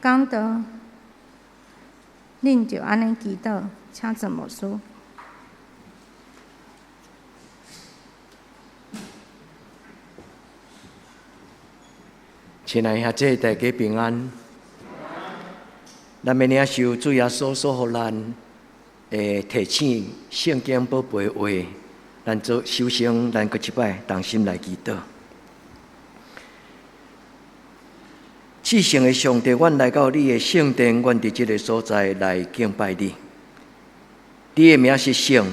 講道，恁就按呢祈禱，請鄭牧師。親愛兄弟，大家平安。咱欲領受主耶穌所予咱的提醒，聖經寶貝話，咱做首先，咱閣一擺同心來祈禱。至聖的上帝，阮來到你的聖殿，阮佇這个所在來敬拜你。你的名是聖，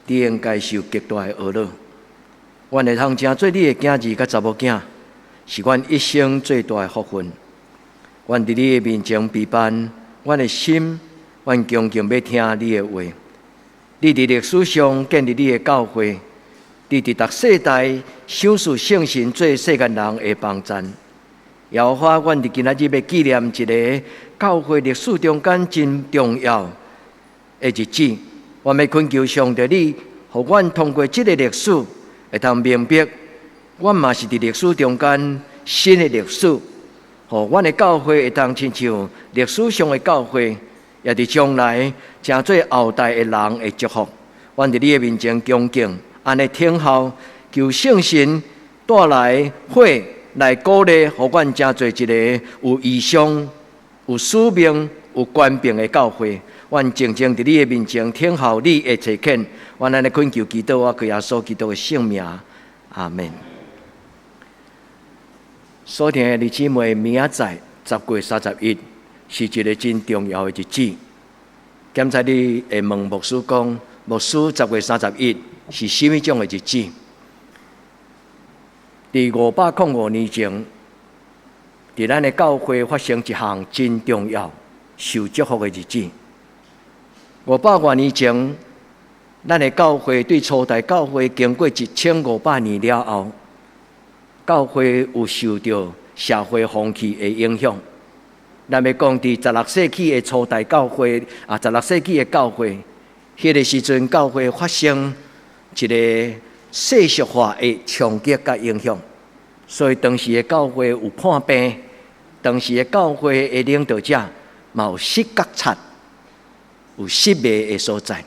你應該受極大的呵咾。阮會通成做你的囝兒佮查某囝，是阮一生最大的福分。阮佇你的面前備辦阮的心，阮恭敬欲聽你的話。你佇歷史上建立你的教會，你佇逐世代賞賜聖神做世間人的幫贊。耶和華，阮佇今仔日欲紀念一个教會歷史中間真重要的日子。阮欲懇求上帝，你予阮通過這个歷史，會通明白，阮嘛是佇歷史中間新的歷史，予阮的教會會當親像歷史上的教會，也佇將來成做後代的人的祝福。阮佇你的面前恭敬，按呢聽候，求聖神帶來火來鼓勵，予阮成做一个有異象、有使命、有權柄的教會。阮靜靜佇你的面前聽候你的差遣，阮按呢懇求祈禱，我靠耶穌基督的聖名，阿門。所聽的弟姊妹，明仔載10月31是一个真重要的日子。檢查你會問牧師講，牧師十月三十一是啥物種的日子？佇505年前，佇咱的教會發生一項真重要、受祝福的日子。五百外年前，咱的教會對初代教會經過1500年了後，教會有受著社會風氣的影響。咱欲講佇十六世紀的初代教會啊，十六世紀的教會，彼个時陣教會發生一个世俗化的衝擊佮影響，所以當時的教會有破病，當時的教會的領導者嘛有失覺察，有失迷的所在。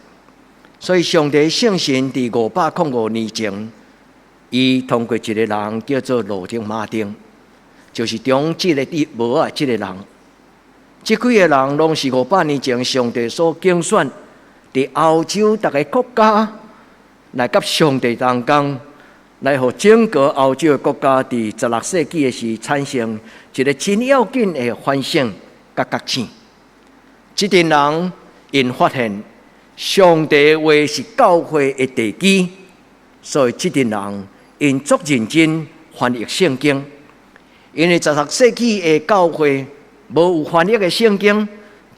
所以上帝聖神佇505年前，伊通過一个人叫做路德馬丁，就是中這个地無啊這个人，這幾个人攏是500年前上帝所揀選，佇歐洲逐个國家來佮上帝同工，來予整個歐洲的國家佇十六世紀的時產生一个真要緊的反省佮覺醒。這陣人𪜶發現上帝話是教會的地基，所以這陣人𪜶足認真翻譯聖經。因為十六世紀的教會無有翻譯的聖經，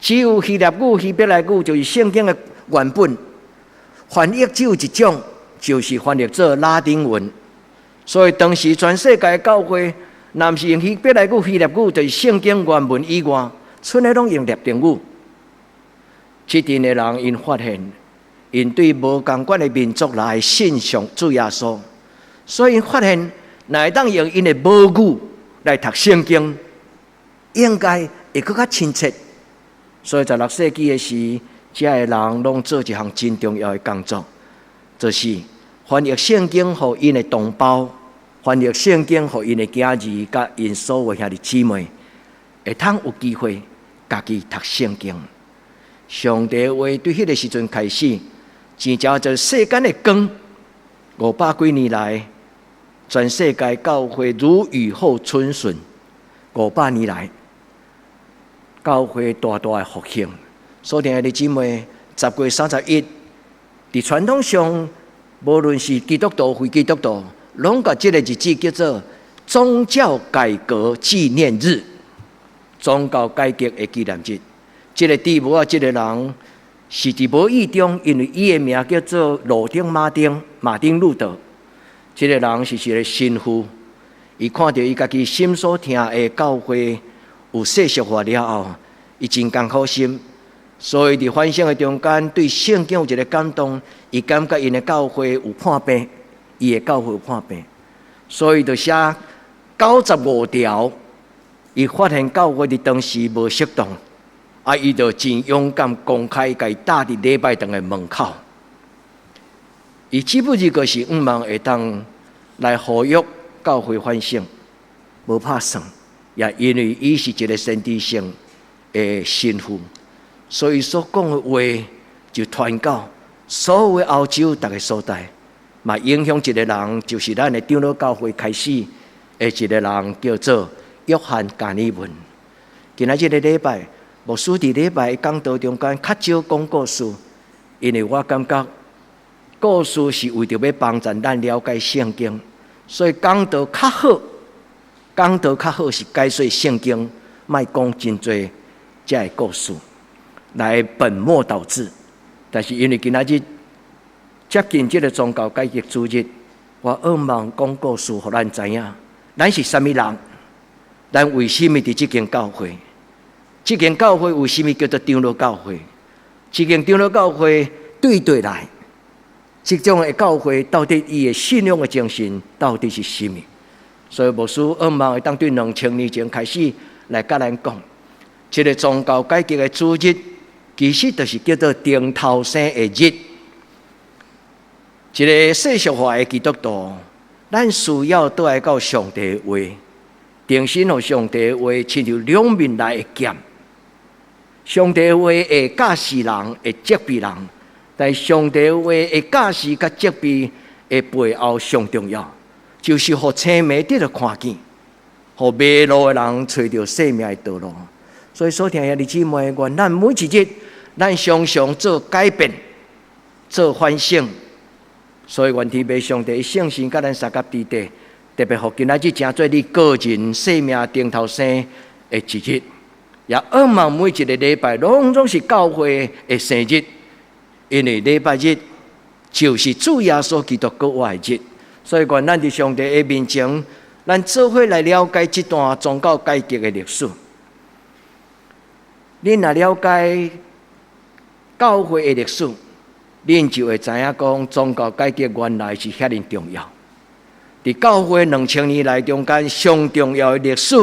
只有希臘語、希伯來語，就是聖經的原本。翻譯只有一種，就是翻譯做拉丁文。所以當時全世界教會，若毋是用希伯來語、希臘語，就是聖經原文以外，賰的攏用拉丁語。這陣的人𪜶發現，𪜶對無仝款的民族來信上主耶穌，所以𪜶發現，若會當用𪜶的母語來讀聖經，應該會閣較親切。所以十六世紀的時，遮的人攏做一項真重要的工作，就是翻譯聖經予𪜶的同胞，翻譯聖經予𪜶的囝兒，佮𪜶所有兄弟姊妹，會通有機會家己讀聖經。上帝話對彼个時陣開始，真正就世間的光。五百幾年來，全世界教會如雨後春筍。五百年來，教會大大的復興。所以，兄弟姊妹，10月31，佇傳統上，無論是基督徒、非基督徒，攏共這个日子叫做宗教改革紀念日，宗教改革的紀念日。這个地母啊，這个人是佇無意中，因為伊的名叫做路德馬丁，馬丁路德。這个人是一个神父，伊看著伊家己心所疼的教會有世俗化了後，伊真艱苦心，所以佇反省的中間，對聖經有一个感動，伊感覺𪜶的教會有破病，伊的教會有破病，所以就寫95條。伊發現教會佇當時無適當，啊，伊就真勇敢公開共伊貼佇禮拜堂的門口。伊只不過是向望會當來呼籲教會反省，無拍算，也因為伊是一個先知性的神父，所以所講的話就傳到所有的歐洲逐个所在，嘛影響一個人，就是咱的長老教會開始的一個人，叫做約翰加爾文。今仔這个禮拜，牧師佇禮拜講道中間較少講故事，因為我感覺故事是為著欲幫助咱了解聖經，所以講道較好，講道較好是解說聖經，莫講真濟這个故事，來本末倒置。但是因為今仔日接近這个宗教改革主日，我向望講故事，予咱知影，咱是啥物人，咱為啥物佇這間教會？這間教會為啥物叫做長老教會？這間長老教會對佗來，這種的教會到底伊的信仰的精神到底是啥物？所以牧師向望會當對2000年前開始來共咱講，這个宗教改革的主日，其實就是叫做重頭生的日。一个世俗化的基督徒，咱需要倒來到上帝的話，重新予上帝的話，親像兩面來的劍。上帝的話會教示人，會責備人，但上帝的話會教示佮責備的背後上重要，就是予青盲得著看見，予迷路的人揣著生命的道路。所以，所疼的兄弟姊妹，願咱每一日，咱常常做改變、做反省。所以，願天父上帝聖神佮咱相佮佇底，特別予今仔日成做你個人生命重頭生的一日。也向望每一个禮拜攏總是教會的生日，因為禮拜日就是主耶穌基督復活的日。所以，願咱佇上帝的面前，咱做伙來了解這段宗教改革的歷史。恁若了解教會的歷史，恁就會知影講宗教改革原來是遐爾重要。佇教會2000年來中間，上重要的歷史，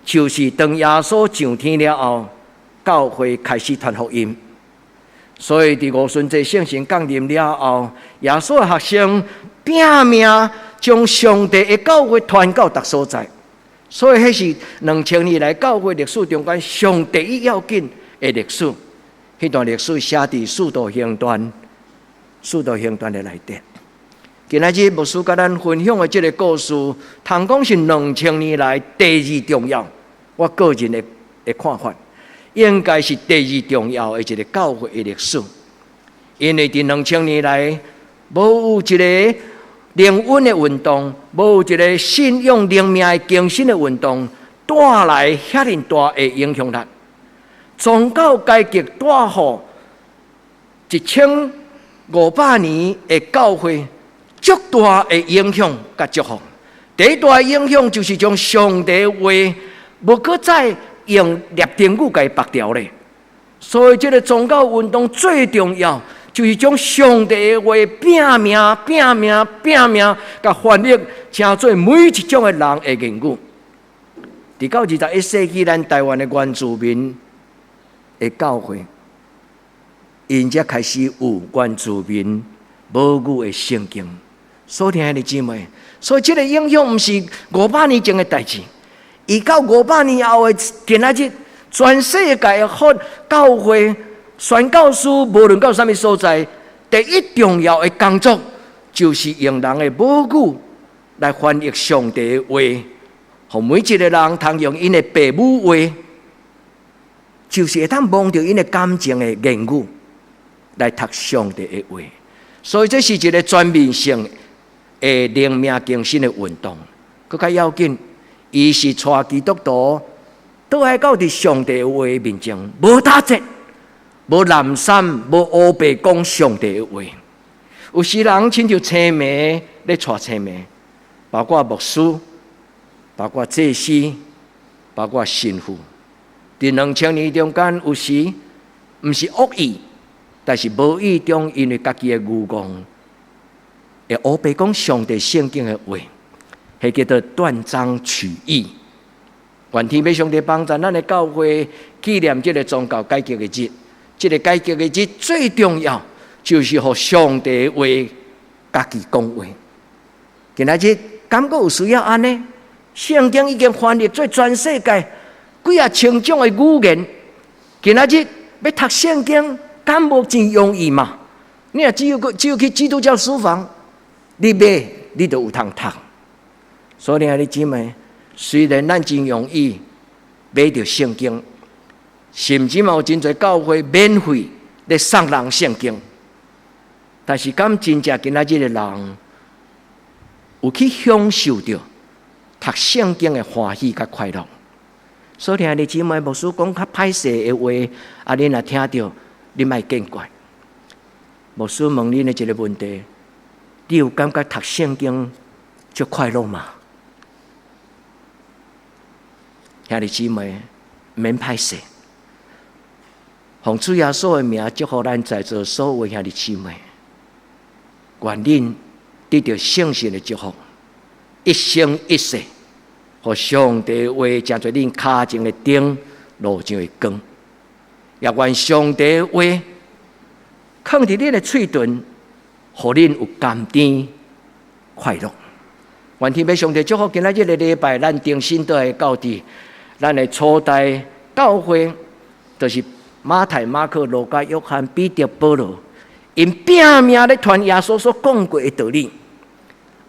就是當耶穌上天了後，教會開始傳福音。所以佇五旬節聖神降臨了後，耶穌的學生拚命將上帝的教會傳到逐所在。所以，彼是2000年來教會歷史中間上第一要緊的歷史。彼段歷史寫佇《使徒行傳》，《使徒行傳》的內底。今仔日牧師共咱分享的這个故事，通講是兩千年來第二重要。我個人的看法，應該是第二重要的一个教會的歷史。因為佇兩千年來，無有一个靈恩的運動，無有一个信仰靈命的更新的運動，帶來遐爾大的影響力。宗教改革帶予1500年的教會足大的影響佮祝福。第一大的影響就是將上帝話無閣再用拉丁語共伊縛牢咧。所以，這个宗教運動最重要，就是將上帝的話拚命、拚命、拚命，共翻譯成做每一種的人的言語。佇到21世紀，咱台灣的原住民的教會，𪜶才開始有原住民母語的聖經。所疼的姊妹，所以這个影響毋是五百年前的代誌，伊到五百年後的今仔日，全世界的佛教會宣教師，無論到啥物所在，第一重要的工作就是用人的母語來翻譯上帝的話，予每一个人通用𪜶的爸母話，就是會當摸著𪜶的感情的言語來讀上帝的話。所以這是一个全面性的靈命更新的運動。閣較要緊，伊是帶基督徒倒來到佇上帝的話面前，無打折，無濫散，無烏白講上帝的話。有時人親像青盲咧帶青盲，包括牧師，包括祭司，包括神父。佇兩千年中間，有時毋是惡意，但是無意中因為家己的愚戇，會烏白講上帝聖經的話，彼叫做斷章取義。願天父上帝幫助咱的教會紀念這个宗教改革的日。這个改革的日最重要，就是予上帝話家己講話。今仔日敢閣有需要按呢？聖經已經翻譯做全世界幾仔千種的語言。今仔日欲讀聖經，敢無真容易嘛？你若只有去基督教書房，你買你就有通讀。所以兄弟姊妹，雖然咱真容易買著聖經，甚至嘛有真濟教會免費咧送人聖經，但是敢真正今仔日的人有去享受著讀聖經的歡喜佮快樂？所以兄弟姊妹，牧師講較歹勢的話，啊，恁若聽著，你莫見怪。牧師問恁的一个問題：你有感覺讀聖經足快樂嗎？兄弟姊妹，毋免歹勢。奉主耶穌的名祝福咱在座所有兄弟姊妹，願恁得著聖神的祝福，一生一世，予上帝話成做恁跤前的燈，路上的光。也願上帝話囥佇恁的喙唇，予恁有甘甜快樂。願天父上帝祝福今仔這个禮拜，咱重新倒來到佇咱的初代教會，就是馬太、馬可、路加、約翰、彼得、保羅，𪜶拚命咧傳耶穌所講過的道理。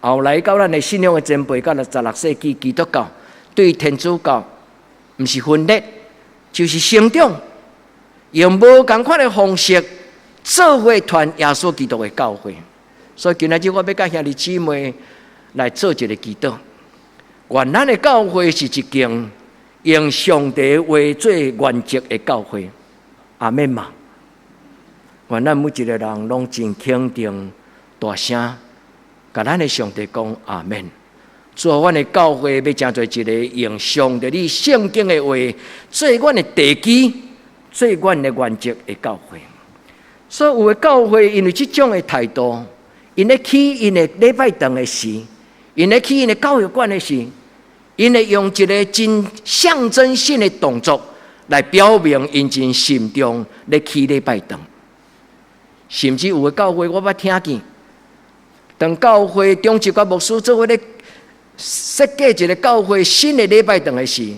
後來到咱的信仰的前輩，到16世紀基督教對天主教，毋是分裂，就是成長，用無仝款的方式做伙傳耶穌基督的教誨。所以今仔日我欲佮兄弟姊妹來做一个祈禱。願咱的教會是一間用上帝話做原則的教會。阿們嘛？願咱每一个人攏真肯定、大聲，共咱的上帝講阿們。主啊，阮的教會欲成做一个用上帝你聖經的話做阮的地基、做阮的原則的教會。所以有的教會因為這種的態度，𪜶咧起𪜶的禮拜堂的時，𪜶咧起𪜶的教育館的時，𪜶會用一个真象徵性的動作來表明𪜶真慎重咧起禮拜堂。甚至有的教會，我捌聽見，當教會長執佮牧師做伙咧設計一个教會新的禮拜堂的時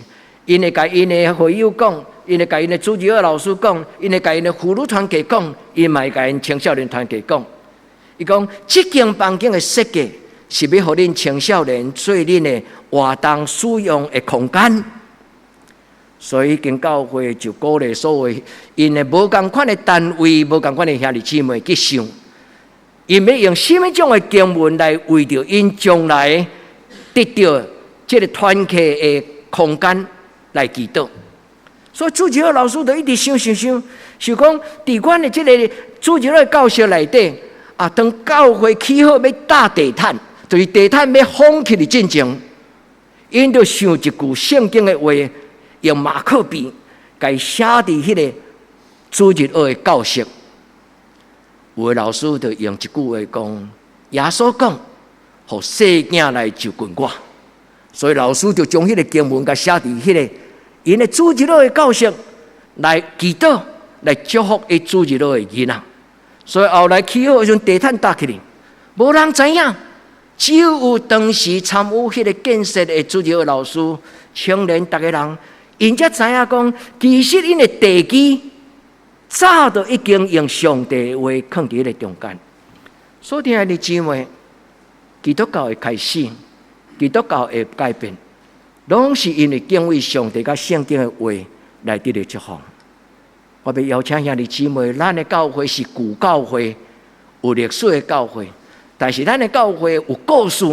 ，𪜶會共𪜶的會友講，𪜶會共𪜶的主日學老師講，𪜶會共𪜶的婦女團契講，𪜶嘛會共𪜶青少年團契講。伊講，這間房間的設計是欲予恁青少年做恁的活動使用的空間。所以，間教會就鼓勵所有𪜶的無仝款的單位、無仝款的兄弟姊妹去想，𪜶欲用啥物種的經文來為著𪜶將來得著這个團契的空間來祈禱。所以主日學老師就一直想想想，想講佇阮的這个主日學教室內底，啊，當教會起好欲搭地毯，就是地毯欲封起的進前，𪜶就想一句聖經的話，用馬克筆共伊寫佇彼个主日學的教室。有的老師就用一句話講：耶穌講，予細囝來就近我。所以老師就將彼个經文共寫佇彼个𪜶的主日學的教室來祈禱，來祝福伊主日學的囡仔。所以後來起好的時陣，地毯搭起來，無人知影，只有當時參與彼个建設的主日學老師、青年逐个人，𪜶才知影講，其實𪜶的地基早就已經用上帝的話囥佇彼个中間。所以，親愛的姊妹，基督教的開始，基督教的改變，攏是因為敬畏上帝佮聖經的話來得著祝福。我欲邀請兄弟姊妹，咱的教會是舊教會，有歷史的教會，但是咱的教會有故事，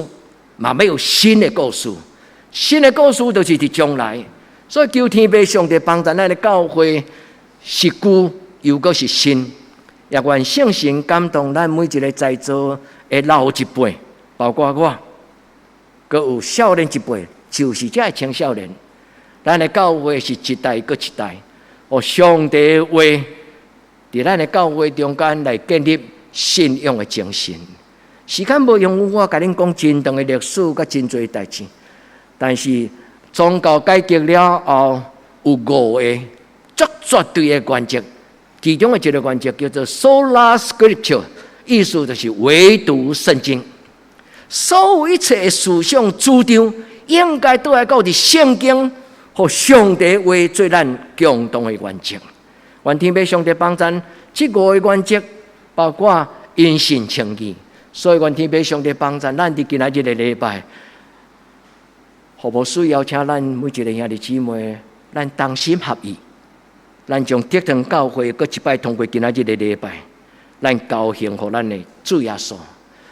嘛欲有新的故事。新的故事就是佇將來。所以求天父上帝幫助咱的教會是舊又閣是新，也願聖神感動咱每一个在座的老一輩，包括我，閣有少年一輩，就是這个青少年。咱的教會是一代閣一代，予上帝的話佇咱的教會中間來建立信仰的精神。時間無容許我共恁講真長的歷史，佮真濟代誌，但是宗教改革了後，有五個足絕對的原則，其中的一個原則叫做 Sola Scriptura，意思就是唯獨聖經。所有一切的思想主張，應該都愛到佇聖經和上帝話做咱共同的原則。願天父上帝幫贊，這五個原則包括因信稱義。所以願天父上帝幫贊，咱佇今仔日的禮拜，何牧師邀請咱每一個兄弟姊妹，咱同心合意，咱將德堂教會閣一擺通過今仔日的禮拜，咱交獻予咱的主耶穌。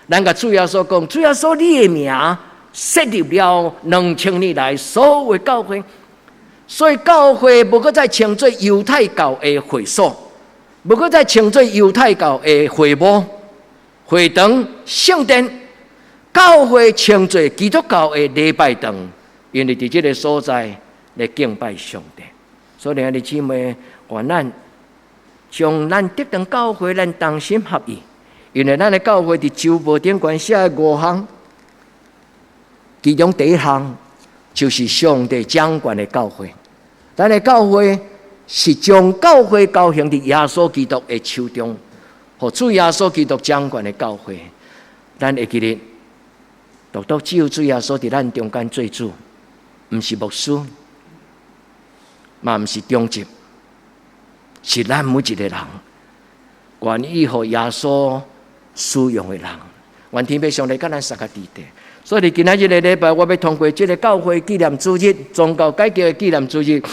咱共主耶穌講，主耶穌，你的名設立了2000年來所有的教會，所以教會無閣再稱做猶太教的會所，無閣再稱做猶太教的會幕、會堂、聖殿，教會稱做基督教的禮拜堂，因為佇這个所在來敬拜上帝。所以，兄弟姊妹，願咱將咱德堂教會，咱同心合意，因為咱的教會佇週報頂懸寫的五項，其中第一項就是上帝掌權的教會。咱的教會是將教會交獻佇耶穌基督的手中，予主耶穌基督掌權的教會。咱會記得，獨獨只有主耶穌佇咱中間做主，毋是牧師，嘛毋是長執，是咱每一個人願意予耶穌使用的人。願天父上帝佮咱相佮佇咧。所以今仔日的禮拜，我欲通過這个教會紀念主日、宗教改革的紀念主日，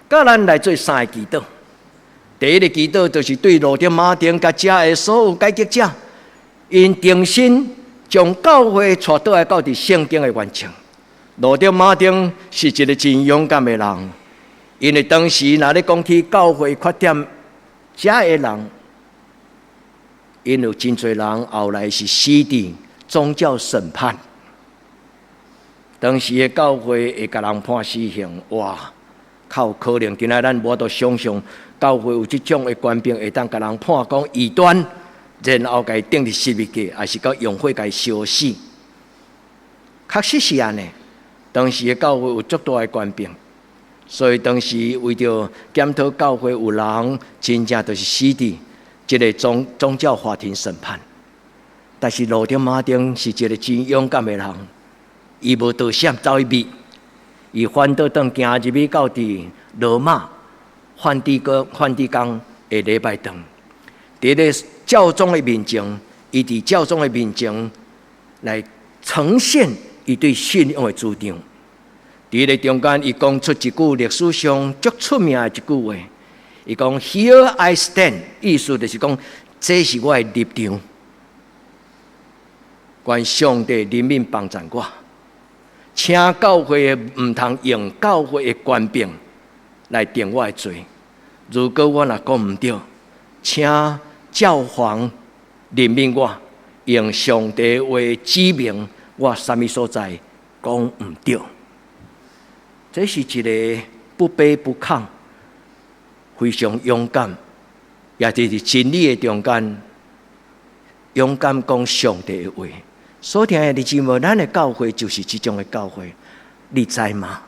佮咱來做三个祈禱。第一个祈禱就是對路德馬丁佮遮的所有改革者，𪜶重新將教會帶倒來到佇聖經的原則。路德馬丁是一个真勇敢的人，因為當時若咧講起教會缺點，遮的人，𪜶有真濟人後來是死佇宗教審判。當時的教會會共人判死刑，哇！較有可能，今仔咱無法度想象教會有這種的權柄，會當共人判講異端，然後共伊釘佇十字架，抑是閣用火共伊燒死。確實是按呢。當時的教會有足大的權柄，所以當時為著檢討教會有人真正就是死佇這个宗教法庭審判。但是路德馬丁是一个真勇敢的人，伊無躲閃走去避，伊反倒轉行入去到佇羅馬梵蒂岡的禮拜堂，佇咧教宗的面前，伊佇教宗的面前來呈現伊對信仰的主張。佇咧中間，伊講出一句歷史上足出名的一句話，伊講 “Here I stand”，意思就是講這是我的立場。願上帝憐憫幫贊我，請教會毋通用教會的權柄來定我的罪。如果我若講毋對，請教皇憐憫我，用上帝話指明我啥物所在講毋對。這是一个不卑不亢、非常勇敢，也就是真理的中間，勇敢講上帝的話。所聽的姊妹，咱的教會就是這種的教會，你知嗎？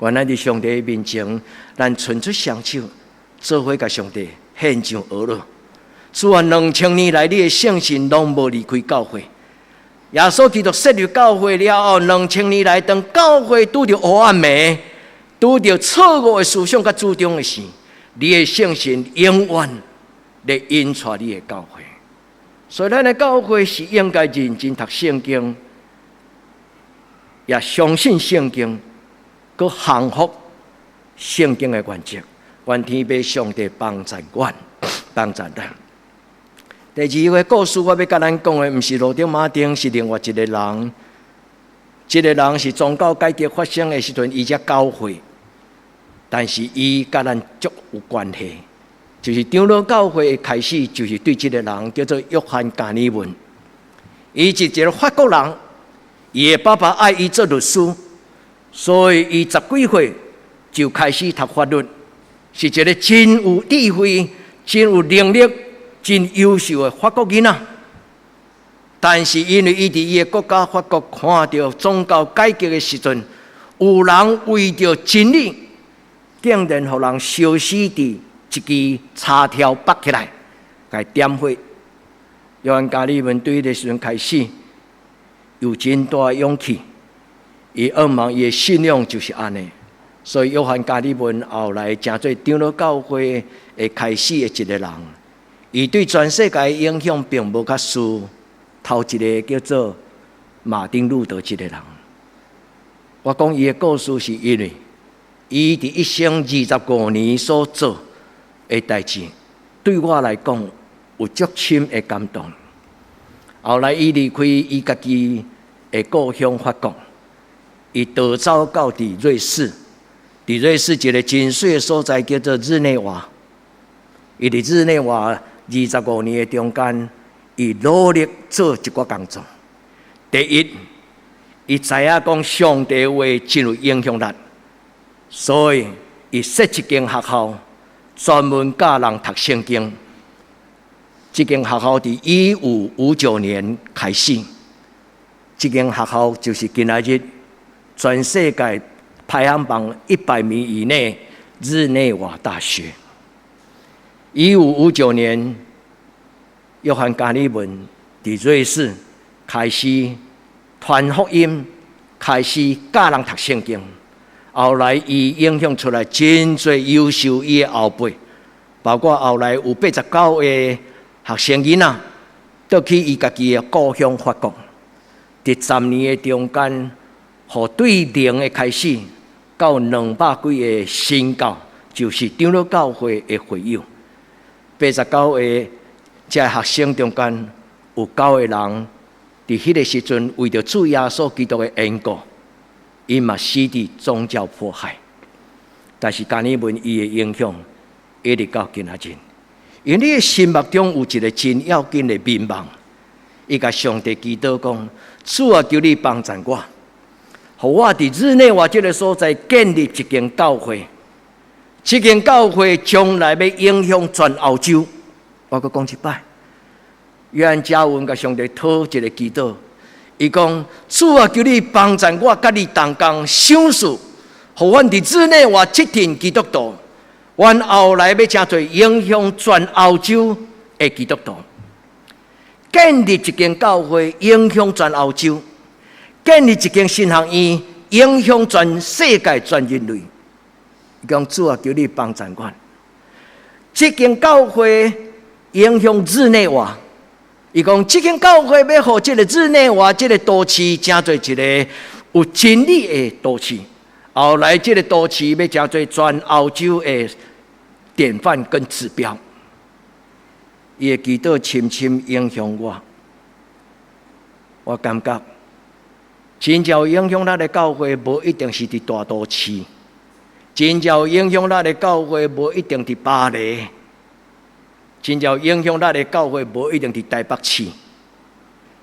願咱佇上帝面前，咱伸出雙手，做伙共上帝獻上哀樂。主啊，2000年來，你的聖神攏無離開教會。耶穌基督設立教會了後，兩千年來，當教會拄著黑暗暝，拄著錯誤的思想佮主張的時，你的聖神永遠來引帶你的教會。所以，咱的教會是應該認真讀聖經，也相信聖經，閣降服聖經的原則。願天父上帝幫贊阮，幫贊咱。第二个故事，我欲共咱講的，毋是路德馬丁，是另外一個人。這个人是宗教改革發生的時陣，伊才九歲，但是伊佮咱足有關係。就是長老教會的開始，就是對這个人叫做約翰加爾文。伊是一个法國人，伊的爸爸愛伊做律師，所以伊十幾歲就開始讀法律，是一个真有智慧、真有能力、真優秀的法國囡仔。但是因為伊佇伊的國家法國看著宗教改革的時陣，有人為著真理，竟然予人燒死佇一支柴柱縛起來，共點火。約翰加爾文對彼个時陣開始有真大勇氣，伊向望伊的信仰就是按呢。所以約翰加爾文後來成做長老教會的開始的一個人，伊對全世界的影響並無較輸頭一个叫做馬丁路德這个人。我講伊的故事是因為伊佇一生25年所做的代誌，對我來講有足深的感動。後來伊離開伊家己的故鄉法國，伊逃走到佇瑞士，佇瑞士一个真媠的所在叫做日內瓦。伊佇日內瓦二十五年的中間，伊努力做一寡工作。第一，伊知影講上帝話真有影響力，所以伊設一間學校，專門教人讀聖經。這間學校佇1559年開始，這間學校就是今仔日全世界排行榜100名以內日內瓦大學。1559年，約翰加爾文佇瑞士開始傳福音，開始教人讀聖經。後來，伊影響出來真濟優秀伊的後輩，包括後來有89個學生囡仔，倒去伊家己的故鄉法國。佇10年的中間，予對零的開始到200幾个新教，就是長老教會的會友。89個這學生中間有九個人，佇彼个時陣為著主耶穌基督的緣故，伊嘛死佇宗教迫害。但是加爾文伊的影響一直到今仔日，因為你的心目中有一个真要緊的願望，伊共上帝祈禱講：主啊，求你幫助我，予我佇日內瓦這个所在建立一間教會。這間教會將來欲影響全歐洲。我閣講一擺，約翰加爾文共上帝討一个祈禱，伊講：主啊，求你幫助我，佮你同工賞賜，予阮佇日內瓦這群基督徒，阮後來欲成做影響全歐洲的基督徒，建立一間教會，影響全歐洲；建立一間神學院，影響全世界、全人類。伊講主啊，求你幫助阮。這間教會影響日內瓦。伊講這間教會欲予這个日內瓦這个都市，成做一个有真理的都市。後來這个都市欲成做全歐洲的典範跟指標。伊的祈禱深深影響我，我感覺真正有影響咱的教會，無一定是佇大都市；真正有影響咱的教會，無一定佇巴黎；真正有影響咱的教會，無一定佇台北市；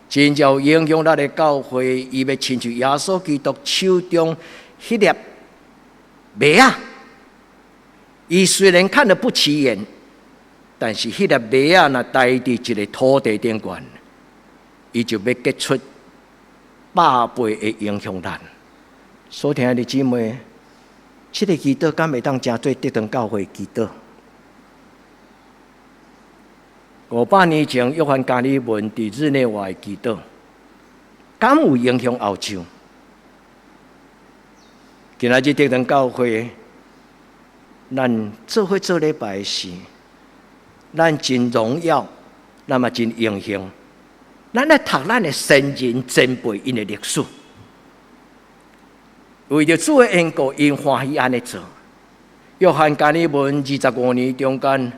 真正有影響咱的教會，伊欲親像耶穌基督手中彼粒麥仔，伊雖然看得不起眼，但是彼粒麥仔若栽佇一个土地頂懸，伊就欲結出百倍的影響力。所聽的姊妹，這个祈禱敢會當成做得堂教會祈禱？500年前，約翰加爾文佇日內瓦的祈禱，敢有影響歐洲？今仔日得堂教會，咱做伙做禮拜時，咱真榮耀，咱嘛真榮幸。咱來讀咱的先人前輩𪜶的歷史，為著主的緣故，𪜶歡喜按呢做。約翰加爾文25年中間，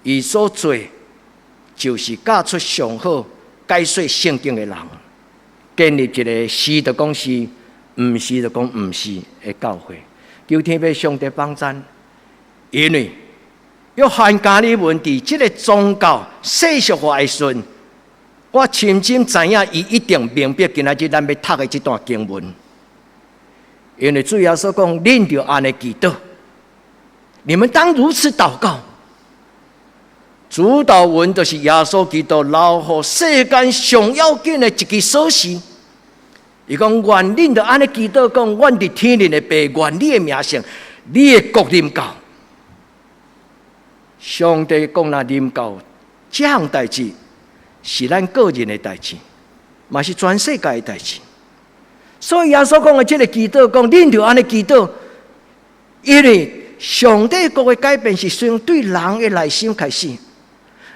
伊所做就是教出上好解說聖經的人，建立一个是就講是，毋是就講毋是的教會。求天父上帝幫贊，因為約翰加爾文佇這个宗教世俗化的時陣，我深深知影，伊一定明白今仔日咱欲讀的這段經文。因為主耶穌講，恁著按呢祈禱，你們當如此禱告。主禱文就是耶穌基督留予世間上要緊的一支鎖匙。伊講願恁著按呢祈禱講，阮佇天頂的父，願你的名聖，你的國臨到。上帝國若臨到，這項代誌是咱個人的代誌，嘛是全世界的代誌。所以耶穌講的這个祈禱講，恁著按呢祈禱，因為上帝國的改變是先對人的內心開始。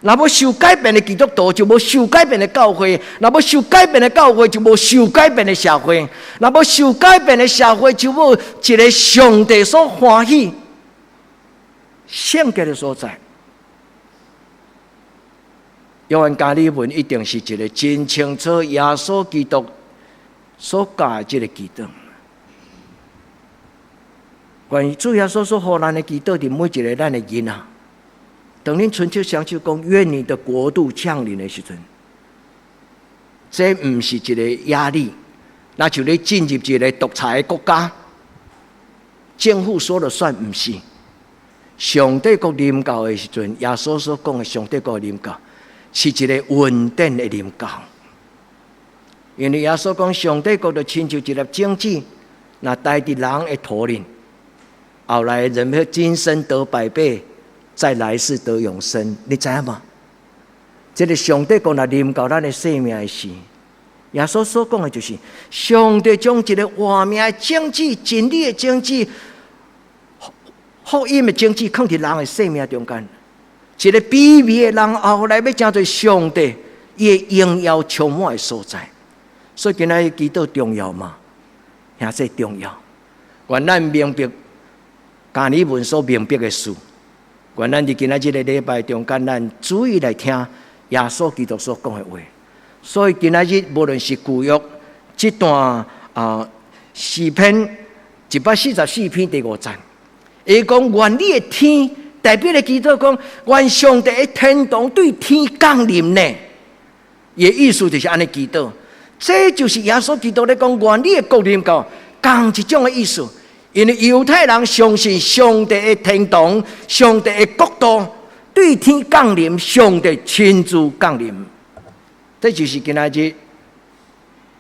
若無受改變的基督徒，就無受改變的教會；若無受改變的教會，就無受改變的社會；若無受改變的社會，就無一个上帝所歡喜聖潔的所在。約翰加爾文一定是一个真清楚耶穌基督所教的這个祈禱。關於主耶穌所予咱的祈禱，佇每一个咱的囡仔。當恁伸出雙手講願你的國度降臨的時陣，這毋是一个壓力，若像你進入一个獨裁的國家，政府說了算，毋是。上帝國臨到的時陣，耶穌所講的上帝國臨到，是一个穩定的臨到。因為耶穌講上帝國就親像一粒種子，若栽佇人的土裡，後來人會今生得百倍，在來世得永生，你知影無？這个上帝國若臨到咱的生命的時，耶穌所講的就是上帝將一个活命的種子、真理的種子、福音的種子，囥佇人的生命中間。一个卑微的人後來欲成做上帝伊的榮耀充滿的所在。所以今仔日祈禱重要嗎？兄弟重要。願咱明白加爾文所明白的事。願咱佇今仔這个禮拜中間，咱注意來聽耶穌基督所講的話。所以今仔日無論是舊約這段啊詩篇144篇第五節，伊講願你的天代表咧祈禱講，願上帝的天堂對天降臨呢。伊的意思就是按呢祈禱，這就是耶穌基督咧講願你的國臨到，仝一種的意思。因為猶太人相信上帝的天堂、上帝的國度對天降臨，上帝親自降臨。這就是今仔日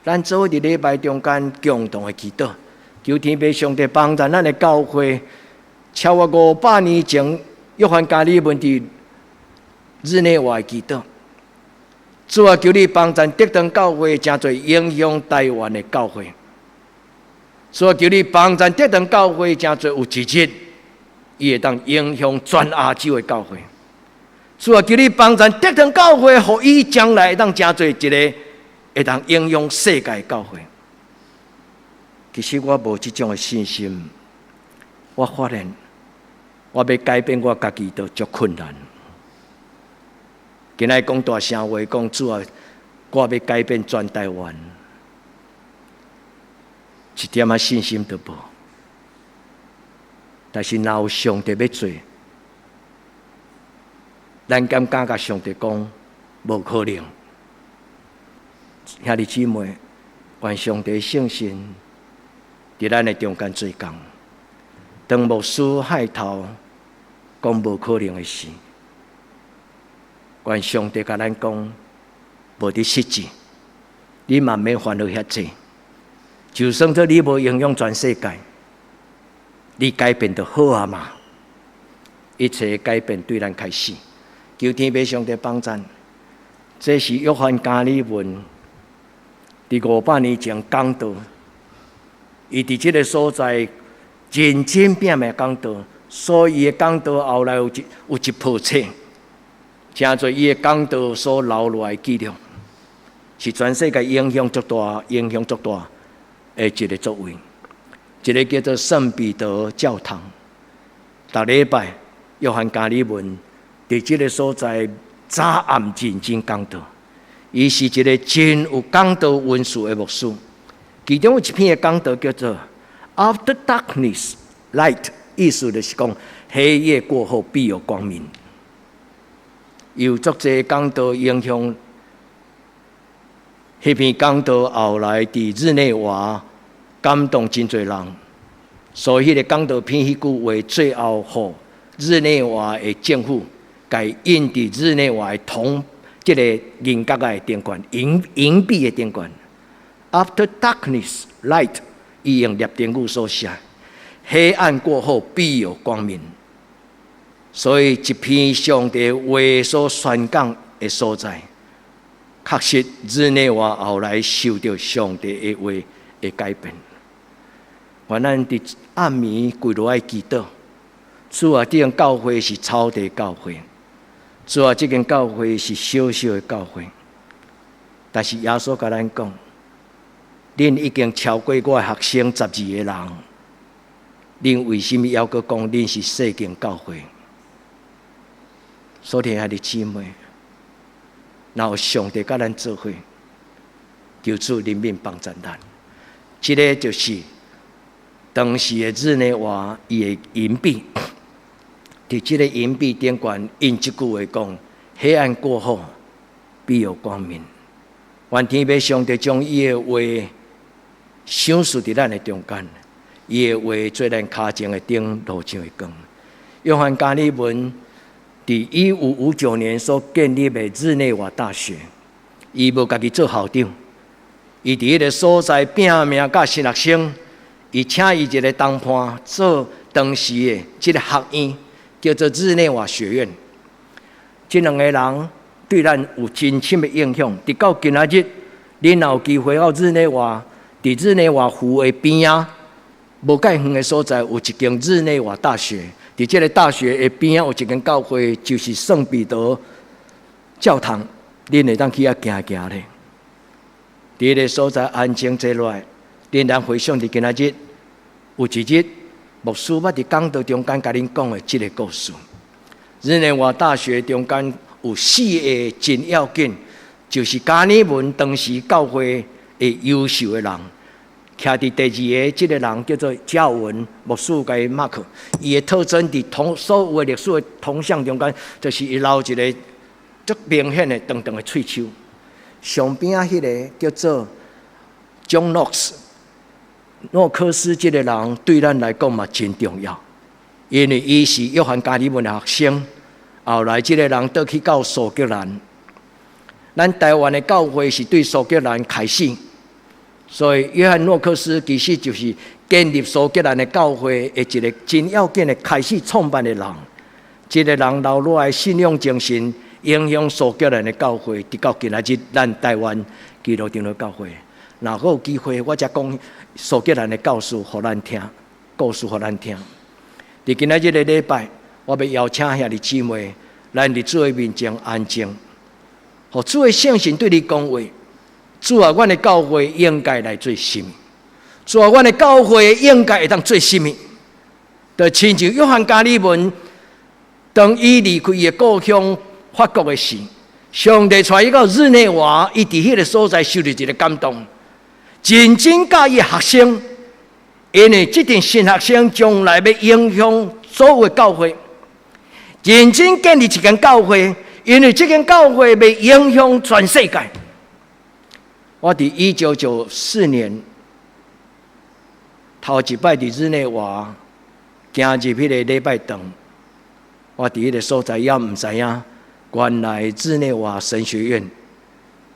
咱做伙佇禮拜中間共同的祈禱，求天父上帝幫助咱的教會，超越500年前約翰加爾文佇日內瓦的祈禱。主啊，求你幫助德堂教會成做影響台灣的教會。主啊，求你幫助德堂教會成做有一日，伊會當影響全亞洲的教會。主啊，求你幫助德堂教會，予伊將來會當成做一个會當影響世界的教會。其實我無這種的信心，我發現我欲改變我家己都足困難。今仔講大聲話，講主啊，我欲改變全台灣，一點仔信心都無。但是若有上帝欲做，咱敢敢共上帝講無可能？兄弟姊妹，願上帝聖神佇咱的中間做工。當牧師害頭講無可能的事，願上帝共咱講無佇實際，你嘛免煩惱遐濟。就算做你無影響全世界，你改變就好啊嘛。一切改變對咱開始，求天父上帝幫贊。這是約翰加爾文佇500年前講道，伊佇這个所在認真拼命講道，所以伊的講道後來有一部冊，成做伊的講道所留落來記錄，是全世界影響足大、影響足大的一个作為。一个叫做聖彼得教堂，逐禮拜約翰加爾文佇這个所在早暗認真講道，伊是一个真有講道恩賜的牧師。其中有一篇的講道叫做 “After Darkness, Light”，意思就是講黑夜過後必有光明。有足濟講道影響，彼篇講道後來佇日內瓦感動真濟人，所以彼个講道篇彼句話最後予日內瓦的政府共印佇日內瓦的銅這个銀角仔的頂懸，銀銀幣的頂懸。After darkness, light，伊用拉丁語所寫。黑暗過後必有光明。所以一篇上帝話所宣講的所在，確實日內瓦後來受著上帝的話的改變。願咱佇暗暝跪落來祈禱，主啊，這間教會是草地教會，主啊，這間教會是小小的教會，但是耶穌共咱講，恁已經超過我的學生12個人，恁為啥物猶閣講恁是細間教會？所以兄弟姊妹，若有上帝佮咱做伙，求主憐憫幫助咱。這个就是當時的日內瓦伊的銀幣，佇這个銀幣頂懸印這句話講：黑暗過後必有光明。願天父上帝將伊的話賞賜佇咱的中間，伊的話做咱跤前的燈，路上的光。約翰加爾文佇1559年所建立的日內瓦大學，伊無家己做校長，伊佇彼个所在拚命教神學生，伊請伊一个同伴做當時的這个學院，叫做日內瓦學院。這兩個人對咱有真深的影響。直到今仔日，恁若有機會到日內瓦，佇日內瓦湖的邊仔，無蓋遠的所在，有一間日內瓦大學。佇這个大學的邊仔有一間教會，就是聖彼得教堂，恁會當去遐行行咧。佇彼个所在安靜坐落來，恁來回想佇今仔日，有一日牧師捌佇講道中間共恁講的這个故事。日內瓦大學中間有四个真要緊，就是加爾文當時教會的優秀的人。徛佇第二个這个人叫做加爾文牧師，共伊 mark，伊的特徵佇同所有的歷史的銅像中間，就是伊留一个足明顯的長長的喙鬚。上邊仔彼个叫做 John Knox，諾克斯這个人對咱來講嘛真重要，因為伊是約翰加爾文的學生，後來這个人倒去到蘇格蘭，咱台灣的教會是對蘇格蘭開始。所以，約翰諾克斯其實就是建立蘇格蘭的教會的一个真要緊的開始創辦的人。這个人留落來信仰精神，影響蘇格蘭的教會，直到今仔日，咱台灣基督長老教會。若閣有機會，我才講蘇格蘭的教士予咱聽，故事予咱聽。佇今仔日的禮拜，我欲邀請兄弟姊妹，咱佇主的面前安靜，予主的聖神對你講話。主啊，阮的教會應該來做啥物？主啊，阮的教會應該會當做啥物？就親像約翰加爾文，當伊離開伊的故鄉法國的時，上帝帶伊到日內瓦，伊佇彼个所在受著一个感動，認真教伊學生，因為這陣神學生將來欲影響所有的教會，認真建立一間教會，因為這間教會欲影響全世界。我佇1994年頭一擺佇日內瓦行入彼个禮拜堂，我佇彼个所在猶毋知影，原來日內瓦神學院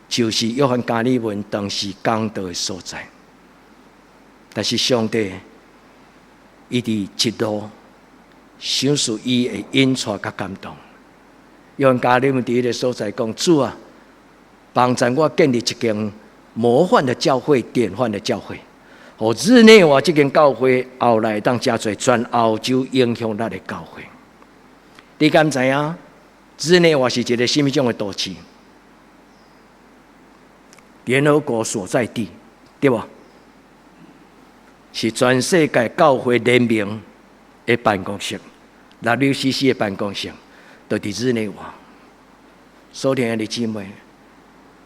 就是約翰加爾文當時講道的所在。但是上帝伊佇一路賞賜伊的引帶佮感動。約翰加爾文佇彼个所在講：主啊，幫助我建立一間模範的教會、典範的教會，予日內瓦這間教會後來當成做全歐洲影響力的教會。你敢知影？日內瓦是一个啥物種的都市？聯合國所在地，對無？是全世界教會聯盟的辦公室，WCC 的辦公室，就佇日內瓦。所以兄弟姊妹，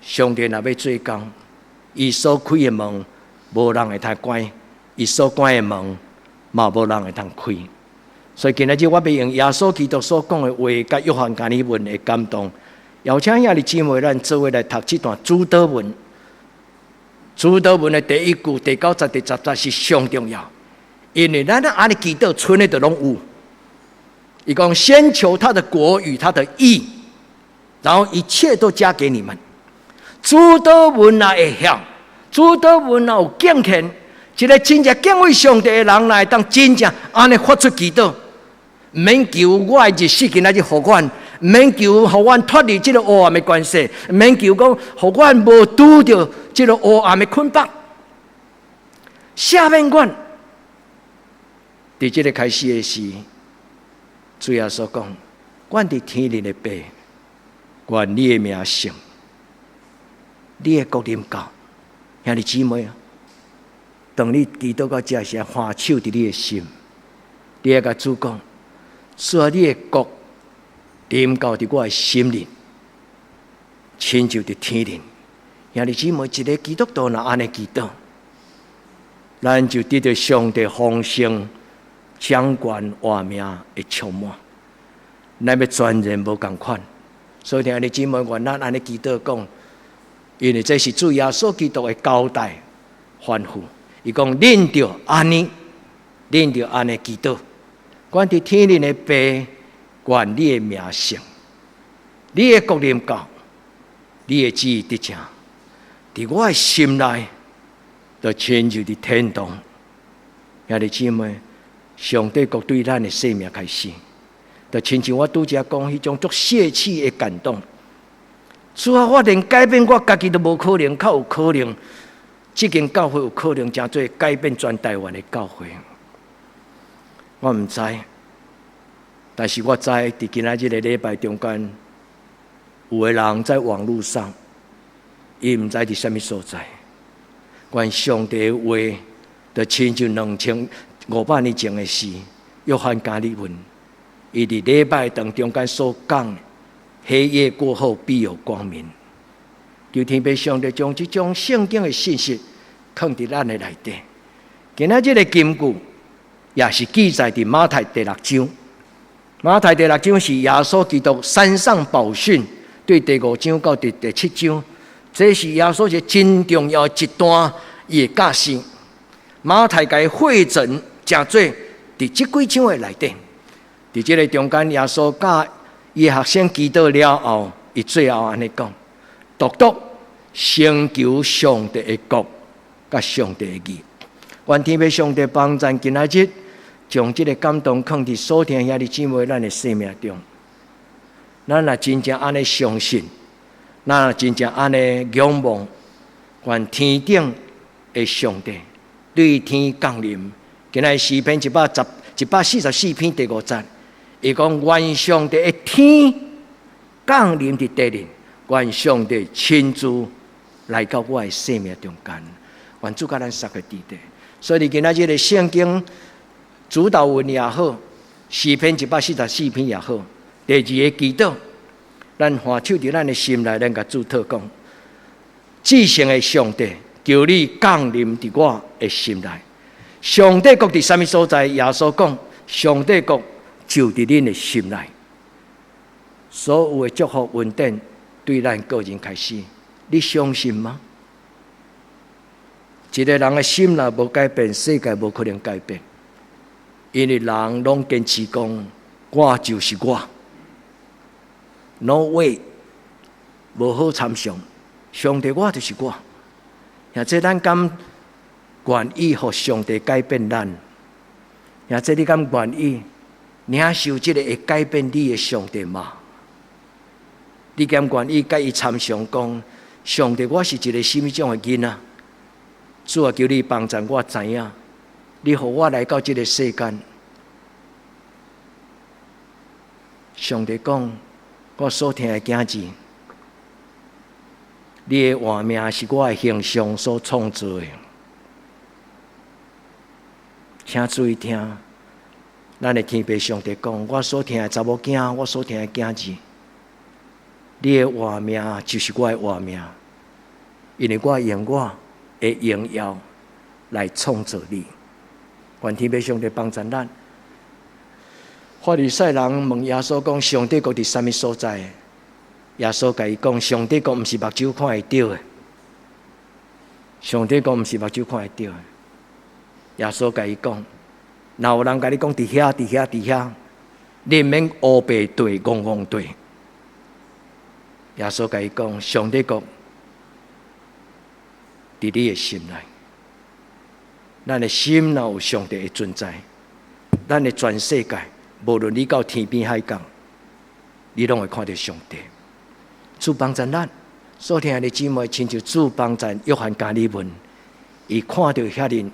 上帝若欲做工，伊所開的門，無人會通關；伊所關的門，嘛無人會通開。所以今仔日我欲用耶穌基督所講的話，佮約翰加爾文的感動，邀請兄弟姊妹咱做伙來讀這段主禱文。主禱文的第一句、第九節、第十節是上重要，因為咱按呢祈禱，賰的就攏有。伊講先求他的國與他的義，然後一切都加給你們。主禱文若會曉，主禱文若有敬虔，一個真正敬畏上帝的人來當真正按呢發出祈禱，毋免求我的日子今仔日予阮，毋免求予阮脫離這個黑暗的關係，毋免求講予阮無拄著這個黑暗的捆綁，赦免阮。佇這個開始的時，主耶穌講：阮佇天頂的父，願你的名聖，你的國臨到，兄弟姊妹啊！當你祈禱到這時，按手佇你的心，你愛共主講：主啊，你的國臨到佇我的心裡，親像佇天頂。兄弟姊妹，一個基督徒若按呢祈禱，咱就得著上帝豐盛掌權活命的充滿。咱欲全然無仝款，所以兄弟姊妹，願咱按呢祈禱講，因為這是主耶穌基督的交代吩咐。伊講，恁著按呢，恁著按呢祈禱。阮佇天頂的父，願你的名聖，你的國臨到，你的旨意得成，佇我的心內，就親像佇天堂。兄弟姊妹，上帝國對咱的生命開始，就親像我拄才講彼種足切齒的感動。主啊，我連改變我家己都無可能，較有可能，這間教會有可能成做改變全台灣的教會。我毋知，但是我知佇今仔日的禮拜中間，有的人在網路上，伊毋知佇啥物所在。願上帝的話，就親像2500年前的事，約翰加爾文，伊佇禮拜堂中間所講，黑夜過後必有光明。求天父上帝將這種聖經的信息囥佇咱的內底。今仔這個金句也是記載佇馬太第六章。馬太第六章是耶穌基督山上寶訓，對第五章到第七章，這是耶穌一個真重要一段伊的教示。馬太共伊匯整成做佇這幾章的內底。佇這個中間，耶穌教伊的學生祈禱了後，伊最後按呢講：獨獨先求上帝的國，佮上帝的義。願天父上帝幫贊今仔日，將這個感動囥佇所聽兄弟姊妹咱的生命中。咱若真正按呢相信，咱若真正按呢仰望，願天頂的上帝對天降臨。今仔日詩篇144篇第五節，伊講願上帝的天降臨佇地裡，願上帝親自來到我的生命中間，願主佮咱三個弟弟。所以，今仔日的聖經主禱文也好，詩篇一百四十四篇也好，第二个祈禱，咱按手佇咱的心內，咱共主禱講：至聖的上帝，求你降臨佇我的心內。上帝國佇啥物所在？耶穌講：上帝國就佇恁的心內。所有的祝福恩典對咱個人開始，你相信嗎？一個人的心若無改變，世界無可能改變。因為人攏堅持講，我就是我，No way，無好參詳。上帝，我就是我。或者咱敢願意予上帝改變咱？或者你敢願意領受這個會改變你的上帝嗎？你敢願意佮伊參詳講，上帝，我是一個啥物種的囡仔？主啊，求你幫助我知影，你予我來到這個世間。上帝講，我所疼的囝兒，你的活命是我的形象所創造的，請注意聽，咱的天父上帝講，我所疼的查某囝，我所疼的囝兒，你的活命就是我的活命，因為我用我的榮耀來創造你。願天父上帝幫助咱。法利賽人問耶穌講：上帝國佇啥物所在？耶穌共伊講：上帝國毋是目睭看會著的，上帝國毋是目睭看會著的。耶穌共伊講：若有人共你講佇遐、佇遐、佇遐，你毋免烏白對、戇戇對。耶穌共伊講：上帝國佇你的心內，咱的心若有上帝的存在，咱的全世界，無論你到天邊海角，你攏會看著上帝。主幫助咱，所聽的姊妹，親像主幫贊約翰加爾文，伊看著遐爾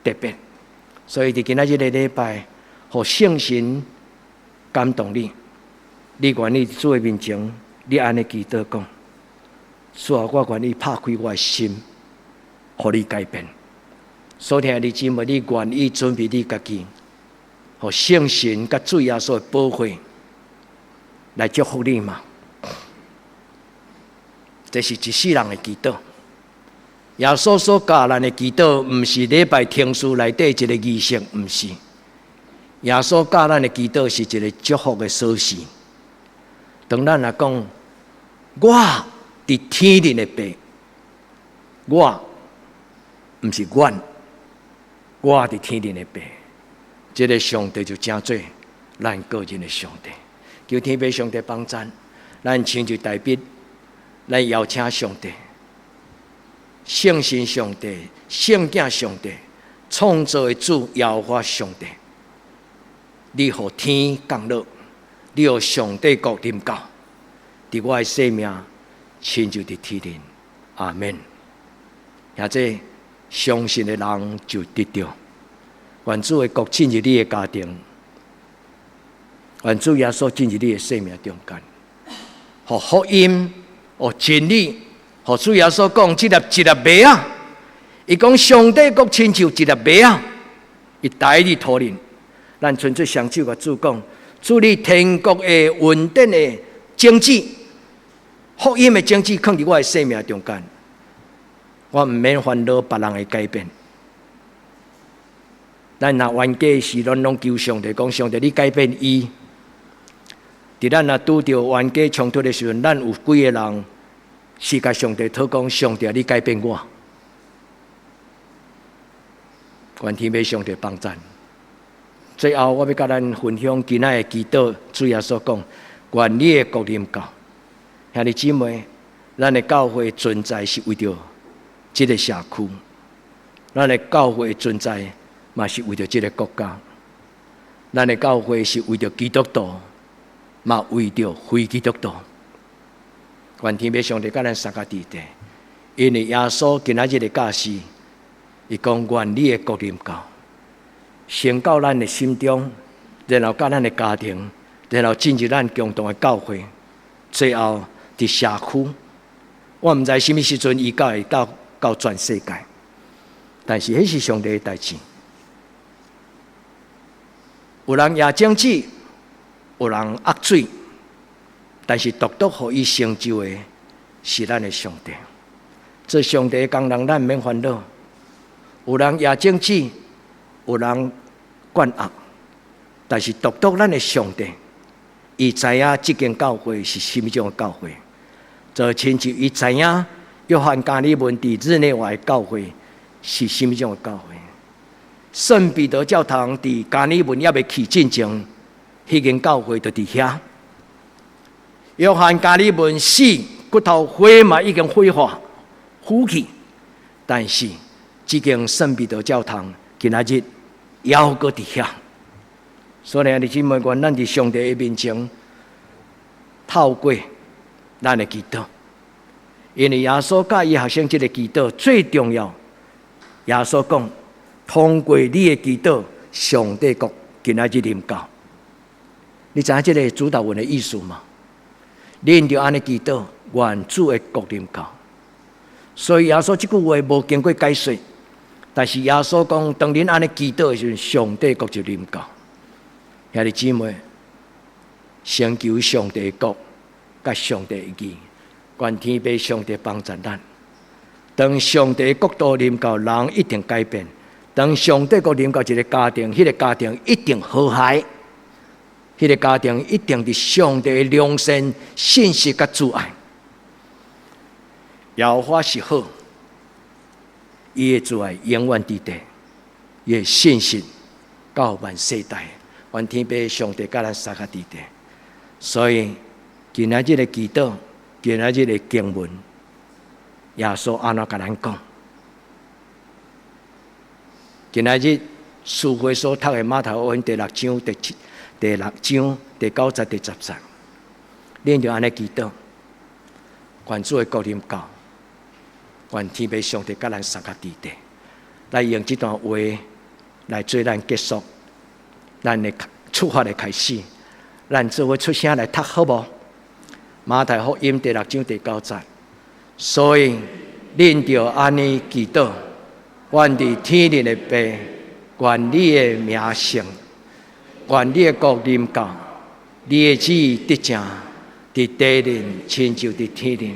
特別，所以佇今仔日个禮拜，予聖神感動你，你願意佇主的面前，你按呢祈禱講：主啊，我願意拍開我的心，予你改變。所聽的姊妹，你願意準備你家己，予聖神佮主耶穌的寶血來祝福你嗎？這是一世人的祈禱。耶穌所教咱的祈禱，毋是禮拜程序內底一個儀式，毋是。耶穌教咱的祈禱是一個祝福的鎖匙。當咱若講，我佇天頂的爸，我毋是阮，我佇天頂的爸，這個上帝就成做咱個人的上帝。求天父上帝幫贊，咱親像大衛，咱邀請上帝、聖神上帝、聖子上帝、創造的主耶和華上帝，你予天降落，你予上帝國臨到，佇我的生命，親像佇天頂。阿門。或者相信的人就得著，願主的國進入你的家庭，願主耶穌進入你的生命中間，予福音，予真理，予主耶穌講，這粒一粒麥仔，伊講上帝國親像一粒麥仔，伊埋佇土裡，咱伸出雙手共主講，主你天國的穩定的種子，福音的種子，囥佇我的生命中間，我毋免煩惱別人的改變。咱若冤家時，咱攏求上帝講，上帝你改變伊。佇咱若拄著冤家衝突的時陣，咱有幾个人是共上帝禱講，上帝你改變我。願天父上帝幫贊。最後，我欲共咱分享今仔的祈禱，主耶穌講：願你的國臨到。兄弟姊妹，咱的教會存在是為著這个社區，咱的教會存在嘛是為著這个國家，咱的教會是為著基督徒，嘛為著非基督徒。願天父上帝佮咱相佮佇佇，因為耶穌今仔日的教示，伊講願你的國臨到，先到咱的心中，然後到咱的家庭，然後進入咱共同的教會，最後佇社區。我毋知啥物時陣伊才會到全世界，但是彼是上帝的代誌。有人攑種子，有人壓水，但是獨獨予伊成就的是咱的上帝。做上帝的工人，咱毋免煩惱。有人攑種子，有人灌壓，但是獨獨咱的上帝，伊知影這間教會是啥物種的教會，就親像伊知影約翰加爾文佇日內瓦的教會是啥物種的教會。聖彼得教堂佇加爾文猶未去進前，彼間教會就佇遐。約翰加爾文死，骨頭灰嘛已經火化、腐去，但是這間聖彼得教堂今仔日猶閣佇遐。所以，兄弟姊妹，願咱佇上帝的面前，透過咱的祈禱，因為耶穌教伊學生這个祈禱最重要。耶穌講，通過你的祈禱，上帝國今仔日臨到。你知影這个主禱文的意思嗎？恁著按呢祈禱，願主的國臨到。所以耶穌這句話無經過解說，但是耶穌講，當恁按呢祈禱的時陣，上帝國就臨到。兄弟姊妹，先求上帝的國，佮上帝的義，願天父上帝幫助咱。當上帝的國度臨到，人一定改變。當上帝國臨到一个家庭，彼个家庭一定和諧，彼个家庭一定佇上帝的良善、信實佮慈愛。耶和華是好，伊的慈愛永遠佇地，伊的信實到萬世代。願天父上帝佮咱相佮佇咧。所以今仔日的祈禱，今仔日的經文，耶穌按怎共咱講？今仔日司會所讀的馬太福音第六章第七、第六章第九節、第十節，恁就按呢祈禱，願主的國臨到，願天父上帝佮咱相佮佇咧，來用這段話來做咱結束，咱的出發的開始，咱做伙出聲來讀好無？馬太福音第六章第九節，所以恁著按呢祈禱，阮佇天頂的父，願你的名聖，願你的國臨到，你的旨意得成，佇地面親像佇天頂。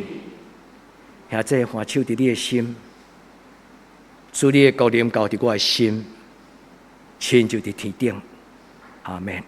兄弟，按手佇你的心，主你的國臨到佇我的心，親像佇天頂。阿門。